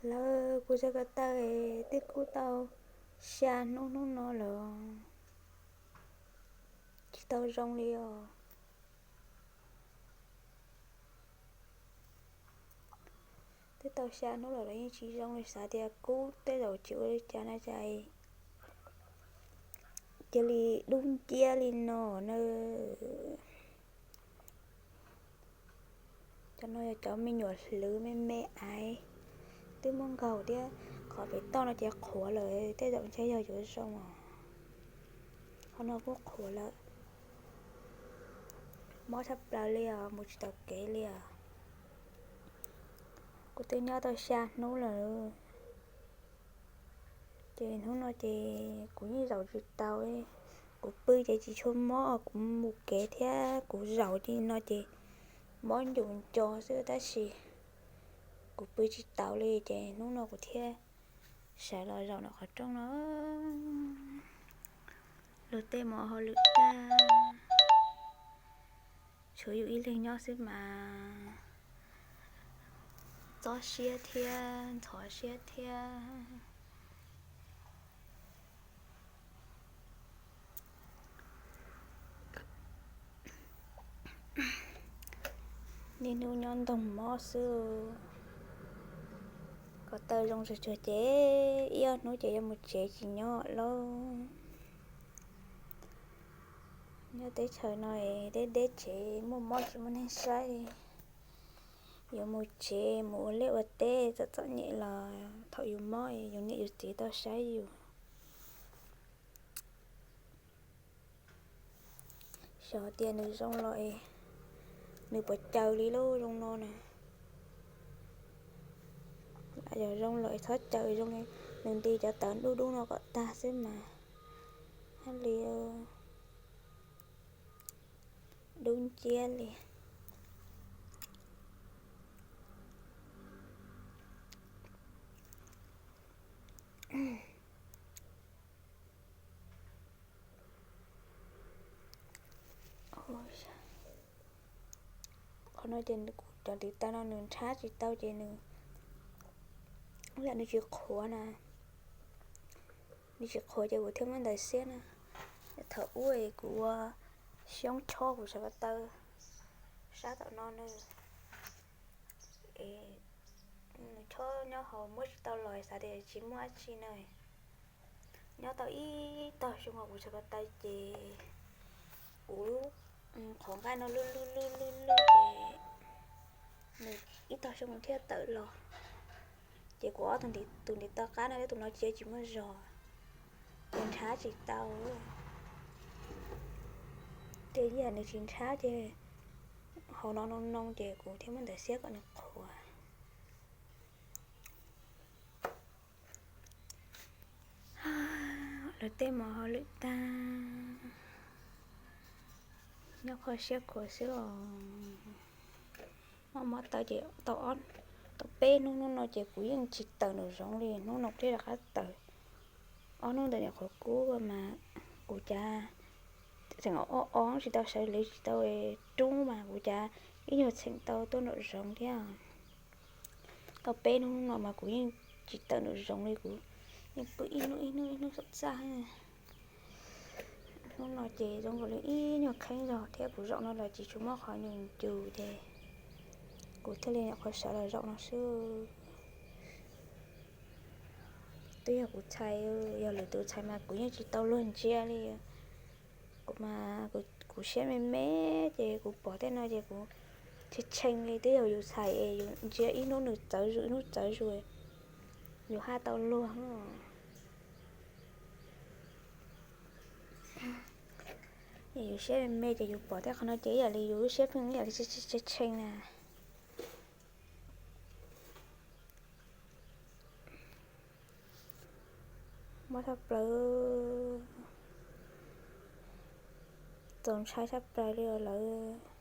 Lawv kuv txhais ko taw twb kub tau xya hnub hnub no lawm, tsis tau zoo li os. Twb tau xya hnub lawm los yeej tsis zoo li, xav tias kub tej zaum tsis ua li cas na, cas cia li dub nciab li no na. Cov no yog cov me nyuam hlwv me me aiv, twb muab nkaug thiab. Qhov pem toj no ces qhuav lawm, tej zaum ntshe yog yuav zoo os. Qhov no kuj qhuav lawm, mob tshaj plaws li os, mus tsis tau kev li os. Kuv twb nyob tau xya hnub lawm, ces hnub no ces kuv yeej zaum tsis tau. Kuv pw ces tsis tshua mob, kuv mus kev thiab kuv zaum li no ces mob ncus nco xwb, tab sis kuv pw tsis taus li, ces hnub no kuv thiaj sawv los zaum nram qhov rooj no. Luag tej mus hauj lwm tag, tshuav yus ib leeg nyob xwb mas txob siab thiab ntxhov siab thiab. Niaj hnub nyob ntoog mob xwb, ko taw zoo tsuag tsuag ces ib ob hnub ces yuav mus tsev tsis nyob lauj. Nyob teb chaws no deb deb tsev, muaj mob tsis muaj neeg saib li. Yuav mus tsev mus ua liaj ua teb txom txom nyem los thaum yus mob yus niam yus txiv tau saib yus. Xyov tias nws zoo los es nws puas caws li lub zoo no na. Yog zoo los es txhob caws zoo li, nws nti cov tawv dub dub no kom tag xwb mas. Hab li dub nciab li. Qhov no ces kuv cov ntiv taw no nws nrhab tsis tau ces nws, ib yam nws tsis qhuav na, nws tsis qhuav ces kuv thiaj muab ntawv xiab na. Thaum ub kuv ua xyoob chob kuv txhais ko taw sab tom no na, nws chob nyob hauv muab tsis tau los xav tias tsis muaj dab tsi na. Nyob tau ib tog xyoo uas kuv txhais ko taw ces kuv qhov nqaij no lwj lwj lwj lwj lwj ces nws ib tog xyoo nws thiaj tawm los. Ces kuv ob tug ntiv, tus ntiv taw qab no thiab tus no cia tsis muaj zog, ces nrhab tsis tau. Ces yam nws tsis nrhab ces hauv no noo noo ces kuv thiaj muab ntawv xiab kom nws qhuav. Lawv tej mus hauj lwm tag, nyob qhov siab khuav xwb os. Mob mob taw ces tau ob, tau peb hnub, hnub no ces kuv yeej tsis tawm nraum zoov li, hnub no kuv thiaj rov qab tawm. Ob hnub ntawd nyuam qhuav kub mas kuv cav tseem o o tsis tau sawv li, tsis tau rub mas kuv cav ib nyuag txheem tau tuaj nraum zoov thiab. Tau peb hnub no mas kuv yeej tsis tawm nraum zoov li, kuv yeej pw ib hnub ib hnub ib hnub xam txaj. Hnub no ces zoo nkaus li ib nyuag kheeb zog thiab, kuv zaum no los tsis tshua muaj qhov nyuag ncus ces kuv thiaj li nyuam qhuav sawv los zaum no xwb. Twb yog kuv txhais, yog lwm tus txhais mas kuv yeej tsis tau luag ntsia li. Kuv mas kuv siab me me ces kuv pom tej no ces kuv tshee tshee li, twb yog yus txhais es yus ntsia ib hnub nws txawv zus ib hnub txawv zus, yus haj tau luag. Yus siab me me ces yus pom tej qhov no ces ib yam li yus lub siab pheej ib yam li tshee tshee na. Mob tshaj plaws, txaus ntshai tshaj plaws li os lawv.